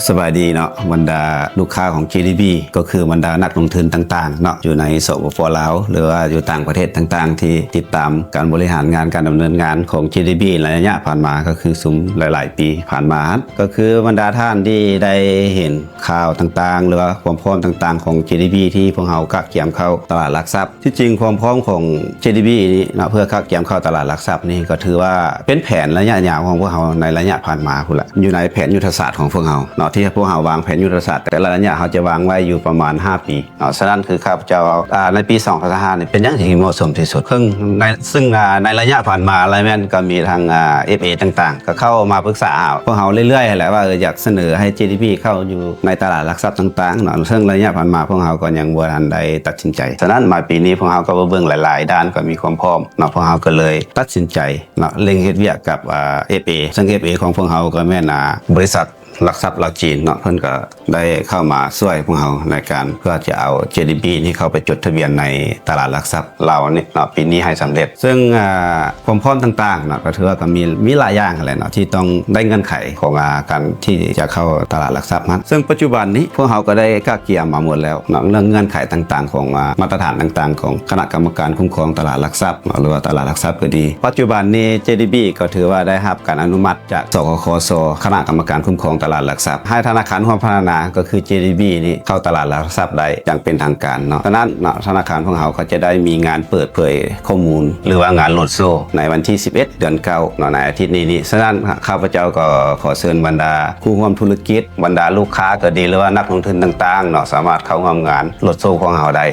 ສະບາຍດີເນາະ ບັນດາລູກຄ້າຂອງ ເຈດີບີ ກໍຄືບັນດານັກລົງທຶນຕ່າງໆເນາະ ຢູ່ໃນ ສປປ ລາວ ຫຼືວ່າຢູ່ຕ່າງປະເທດຕ່າງໆ ທີ່ຕິດຕາມການບໍລິຫານງານ ການດຳເນີນງານຂອງ ເຈດີບີ ໃນໄລຍະຜ່ານມາ ກໍຄືຊຸມຫຼາຍໆປີຜ່ານມາຫັ້ນ ກໍຄືບັນດາທ່ານທີ່ໄດ້ເຫັນຂ່າວຕ່າງໆ ຫຼືວ່າຄວາມພ້ອມຕ່າງໆຂອງ ເຈດີບີ ທີ່ພວກເຮົາກະກຽມເຂົ້າຕະຫຼາດຫຼັກຊັບ. ທີ່ຈິງຄວາມພ້ອມຂອງ ເຈດີບີ ນີ້ເນາະ ເພື່ອກະກຽມເຂົ້າຕະຫຼາດຫຼັກຊັບນີ້ ກໍຖືວ່າເປັນແຜນໄລຍະຍາວຂອງພວກເຮົາໃນໄລຍະຜ່ານມາພຸ້ນລະ ຢູ່ໃນແຜນຍຸດທະສາດຂອງພວກເຮົາເນາະ ທີ່ພວກເຮົາວາງແຜນຍຸດທະສາດ ແຕ່ລະໄລຍະເຮົາຈະວາງໄວ້ຢູ່ປະມານຫ້າປີເນາະ. ສະນັ້ນຄືຂ້າພະເຈົ້າເອົາ ອາ ໃນປີສອງພັນຊາວຫ້ານີ້ເປັນຫຍັງທີ່ເໝາະສົມທີ່ສຸດ ເຊິ່ງໃນ ເຊິ່ງ ອາ ໃນໄລຍະຜ່ານມາລະແມ່ນກໍມີທັງ ອາ ເອຟເອ ຕ່າງໆ ກໍເຂົ້າມາປຶກສາຫາພວກເຮົາເລື້ອຍໆຫັ້ນແຫຼະວ່າ ເອີ ຢາກສະເໜີໃຫ້ ເຈດີບີ ເຂົ້າຢູ່ໃນຕະຫຼາດຫຼັກຊັບຕ່າງໆເນາະ ເຊິ່ງໄລຍະຜ່ານມາພວກເຮົາກໍຍັງບໍ່ທັນໄດ້ຕັດສິນໃຈ. ສະນັ້ນມາປີນີ້ພວກເຮົາກໍມາເບິ່ງຫຼາຍໆດ້ານກໍມີຄວາມພ້ອມເນາະ ພວກເຮົາກໍເລີຍຕັດສິນໃຈເນາະ ເລັ່ງເຮັດວຽກກັບ ອາ ເອຟເອ ເຊິ່ງ ເອຟເອ ຂອງພວກເຮົາກໍແມ່ນ ອາ ບໍລິສັດ ຫຼັກຊັບລາວຈີນເນາະ ເພິ່ນກໍໄດ້ເຂົ້າມາຊ່ວຍພວກເຮົາໃນການເພື່ອຈະເອົາ ເຈດີບີ ນີ້ເຂົ້າໄປຈົດທະບຽນໃນຕະຫຼາດຫຼັກຊັບລາວນີ້ເນາະ ປີນີ້ໃຫ້ສຳເລັດ. ເຊິ່ງ ອາ ຄວາມພ້ອມຕ່າງໆເນາະ ກໍຖືວ່າກໍມີ ມີຫຼາຍຢ່າງຫັ້ນແຫຼະເນາະ ທີ່ຕ້ອງໄດ້ເງື່ອນໄຂຂອງ ອາ ການທີ່ຈະເຂົ້າຕະຫຼາດຫຼັກຊັບຫັ້ນ ເຊິ່ງປັດຈຸບັນນີ້ພວກເຮົາກໍໄດ້ກະກຽມມາໝົດແລ້ວເນາະ ເລື່ອງເງື່ອນໄຂຕ່າງໆຂອງ ອາ ມາດຕະຖານຕ່າງໆຂອງຄະນະກຳມະການຄຸ້ມຄອງຕະຫຼາດຫຼັກຊັບເນາະ ຫຼືວ່າຕະຫຼາດຫຼັກຊັບກໍດີ. ປັດຈຸບັນນີ້ ເຈດີບີ ກໍຖືວ່າໄດ້ຮັບການອະນຸມັດ ຈາກ ສກຂສ ຄະນະກຳມະການຄຸ້ມຄອງຕະຫຼາດຫຼັກຊັບ ໃຫ້ທະນາຄານຮ່ວມພັດທະນາ ກໍຄື ເຈດີບີ ນີ້ເຂົ້າຕະຫຼາດຫຼັກຊັບໄດ້ຢ່າງເປັນທາງການເນາະ. ສະນັ້ນເນາະ ທະນາຄານຂອງເຮົາກໍຈະໄດ້ມີງານເປີດເຜີຍຂໍ້ມູນ ຫຼືວ່າງານໂຣດໂຊໃນວັນທີສິບເອັດ ເດືອນເກົ້າເນາະ ໃນອາທິດນີ້ນີ້. ສະນັ້ນ ຂ້າພະເຈົ້າກໍຂໍເຊີນບັນດາຄູ່ຮ່ວມທຸລະກິດ ບັນດາລູກຄ້າກໍດີ ຫຼືວ່ານັກລົງທຶນຕ່າງໆເນາະ ສາມາດເຂົ້າຮ່ວມງານໂຣດໂຊຂອງເຮົາໄດ້.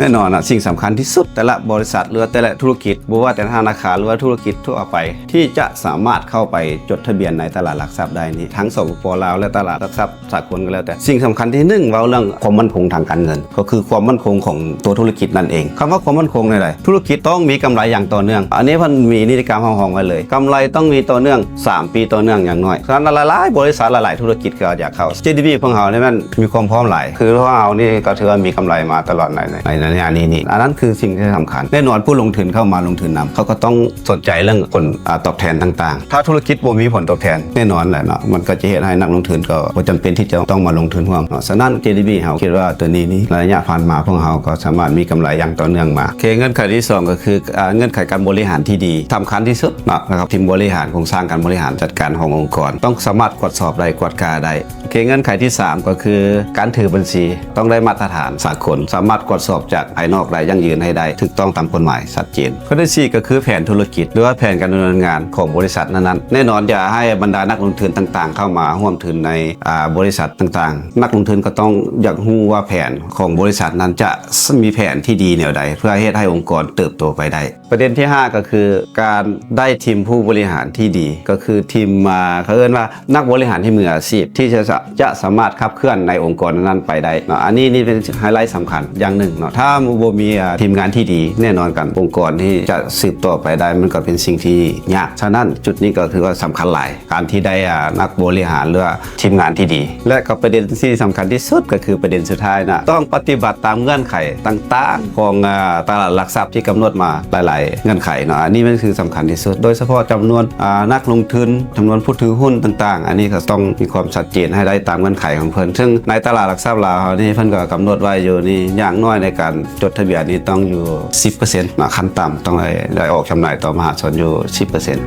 ແນ່ນອນນະ ສິ່ງສຳຄັນທີ່ສຸດ ແຕ່ລະບໍລິສັດ ຫຼືວ່າແຕ່ລະທຸລະກິດ ບໍ່ວ່າແຕ່ທະນາຄານ ຫຼືວ່າທຸລະກິດທົ່ວໄປ ທີ່ຈະສາມາດເຂົ້າໄປຈົດທະບຽນໃນຕະຫຼາດຫຼັກຊັບໄດ້ນີ້ ທັງ ສປປ ລາວ ແລະ ຕະຫຼາດຫຼັກຊັບສາກົນກໍແລ້ວແຕ່ ສິ່ງສຳຄັນທີໜຶ່ງ ເວົ້າເລື່ອງຄວາມໝັ້ນຄົງທາງການເງິນ ກໍຄືຄວາມໝັ້ນຄົງຂອງຕົວທຸລະກິດນັ້ນເອງ. ຄຳວ່າຄວາມໝັ້ນຄົງແນວໃດ? ທຸລະກິດຕ້ອງມີກຳໄລຢ່າງຕໍ່ເນື່ອງ ອັນນີ້ເພິ່ນມີນິຕິກຳຮັບຮອງໄວ້ເລີຍ ກຳໄລຕ້ອງມີຕໍ່ເນື່ອງ ສາມປີຕໍ່ເນື່ອງຢ່າງໜ້ອຍ. ສະນັ້ນຫຼາຍໆບໍລິສັດ ຫຼາຍໆທຸລະກິດກໍຢາກເຂົ້າ ເຈດີບີ ຂອງເຮົານີ້ແມ່ນມີຄວາມພ້ອມຫຼາຍ ຄືພວກເຮົານີ້ກໍຖືວ່າມີກຳໄລມາຕະຫຼອດໃນ ໃນ ໃນໄລຍະນີ້ນີ້ ອັນນັ້ນຄືສິ່ງທີ່ສຳຄັນ. ແນ່ນອນຜູ້ລົງທຶນເຂົ້າມາລົງທຶນນຳ ເຂົາກໍຕ້ອງສົນໃຈເລື່ອງຜົນ ອາ ຕອບແທນຕ່າງໆ. ຖ້າທຸລະກິດບໍ່ມີຜົນຕອບແທນ ແນ່ນອນແຫຼະເນາະ ມັນກໍຈະເຮັດໃຫ້ນັກລົງທຶນກໍບໍ່ຈຳເປັນທີ່ຈະຕ້ອງມາລົງທຶນຮ່ວມເນາະ. ສະນັ້ນ ເຈດີບີ ເຮົາຄິດວ່າຕົວນີ້ນີ້ ໃນໄລຍະຜ່ານມາພວກເຮົາກໍສາມາດມີກຳໄລຢ່າງຕໍ່ເນື່ອງມາ. ໂອເຄ ເງື່ອນໄຂທີສອງ ກໍຄື ອາ ເງື່ອນໄຂການບໍລິຫານທີ່ດີ ສຳຄັນທີ່ສຸດເນາະ ນະຄັບ ທີມບໍລິຫານ ໂຄງສ້າງການບໍລິຫານຈັດການຂອງອົງກອນ ຕ້ອງສາມາດກວດສອບໄດ້ ກວດກາໄດ້. ໂອເຄ ເງື່ອນໄຂທີສາມ ກໍຄືການຖືບັນຊີຕ້ອງໄດ້ມາດຕະຖານສາກົນ ສາມາດກວດສອບຈາກພາຍນອກໄດ້ ຢັ້ງຢືນໃຫ້ໄດ້ ຖືກຕ້ອງຕາມກົດໝາຍ ຊັດເຈນ. ຂໍ້ທີສີ່ ກໍຄືແຜນທຸລະກິດ ຫຼືວ່າແຜນການດຳເນີນງານຂອງບໍລິສັດນັ້ນໆ. ແນ່ນອນ ຢາກໃຫ້ບັນດານັກລົງທຶນຕ່າງໆເຂົ້າມາຮ່ວມທຶນໃນ ອາ ບໍລິສັດຕ່າງໆ ນັກລົງທຶນກໍຕ້ອງຢາກຮູ້ວ່າແຜນຂອງບໍລິສັດນັ້ນຈະມີແຜນທີ່ດີແນວໃດ ເພື່ອເຮັດໃຫ້ອົງກອນເຕີບໂຕໄປໄດ້. ປະເດັນທີຫ້າ ກໍຄືການໄດ້ທີມຜູ້ບໍລິຫານທີ່ດີ ກໍຄືທີມ ອາ ເຂົາເອີ້ນວ່ານັກບໍລິຫານທີ່ມືອາຊີບ ທີ່ຈະ ຈະສາມາດຂັບເຄື່ອນໃນອົງກອນນັ້ນໄປໄດ້ເນາະ. ອັນນີ້ນີ້ເປັນໄຮໄລສຳຄັນຢ່າງໜຶ່ງເນາະ ຖ້າບໍ່ມີ ອາ ທີມງານທີ່ດີ ແນ່ນອນການ ອົງກອນທີ່ຈະສືບຕໍ່ໄປໄດ້ ມັນກໍເປັນສິ່ງທີ່ຍາກ. ສະນັ້ນ ຈຸດນີ້ກໍຖືວ່າສຳຄັນຫຼາຍ ການທີ່ໄດ້ ອາ ນັກບໍລິຫານ ຫຼືວ່າທີມງານທີ່ດີ. ແລະ ກໍປະເດັນທີ່ສຳຄັນທີ່ສຸດ ກໍຄືປະເດັນສຸດທ້າຍນະ ຕ້ອງປະຕິບັດຕາມເງື່ອນໄຂຕ່າງໆຂອງ ອາ ຕະຫຼາດຫຼັກຊັບທີ່ກຳນົດມາຫຼາຍໆເງື່ອນໄຂເນາະ. ອັນນີ້ມັນຄືສຳຄັນທີ່ສຸດ ໂດຍສະເພາະຈຳນວນ ອາ ນັກລົງທຶນ ຈຳນວນຜູ້ຖືຫຸ້ນຕ່າງໆ ອັນນີ້ກໍຕ້ອງມີຄວາມຊັດເຈນໃຫ້ໄດ້ຕາມເງື່ອນໄຂຂອງເພິ່ນ ເຊິ່ງໃນຕະຫຼາດຫຼັກຊັບລາວເຮົານີ້ ເພິ່ນກໍກຳນົດໄວ້ຢູ່ນີ້ ຢ່າງໜ້ອຍໃນການຈົດທະບຽນນີ້ຕ້ອງຢູ່ສິບເປີເຊັນເນາະ ຂັ້ນຕ່ຳຕ້ອງໄດ້ ໄດ້ອອກຈຳໜ່າຍຕໍ່ມະຫາຊົນຢູ່ສິບເປີເຊັນ.